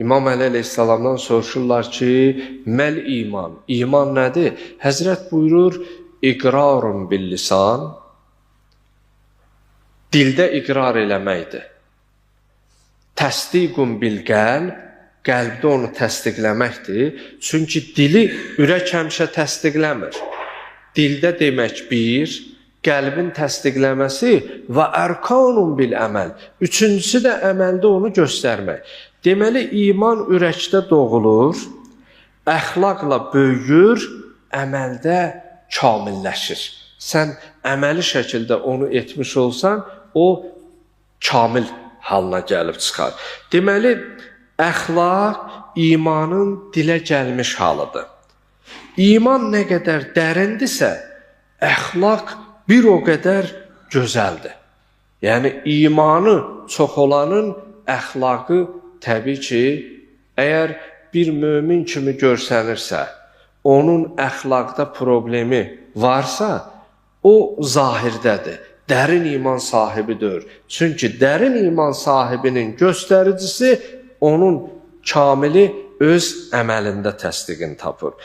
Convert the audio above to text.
İmam Əli əleyhissalamdan soruşurlar ki, məl iman? İman nədir? Həzrət buyurur, iqrarun bil lisan, dildə iqrar eləməkdir. Təsdiqun bil qəlb, qəlbdə onu təsdiqləməkdir. Çünki dili ürək həmişə təsdiqləmir. Dildə demək bir, qəlbin təsdiqləməsi və ərkanun bil əməl. Üçüncüsü də əməldə onu göstərmək. Deməli, iman ürəkdə doğulur, əxlaqla böyüyür, əməldə kamilləşir. Sən əməli şəkildə onu etmiş olsan, o kamil halına gəlib çıxar. Deməli, əxlaq imanın dilə gəlmiş halıdır. İman nə qədər dərindirsə, əxlaq bir o qədər gözəldir. Yəni imanı çox olanın əxlaqı təbii ki, əgər bir mömin kimi görsənirsə, onun əxlaqda problemi varsa, o zahirdədir. Dərin iman sahibidir. Çünki dərin iman sahibinin göstəricisi onun kamili öz əməlində təsdiqini tapır.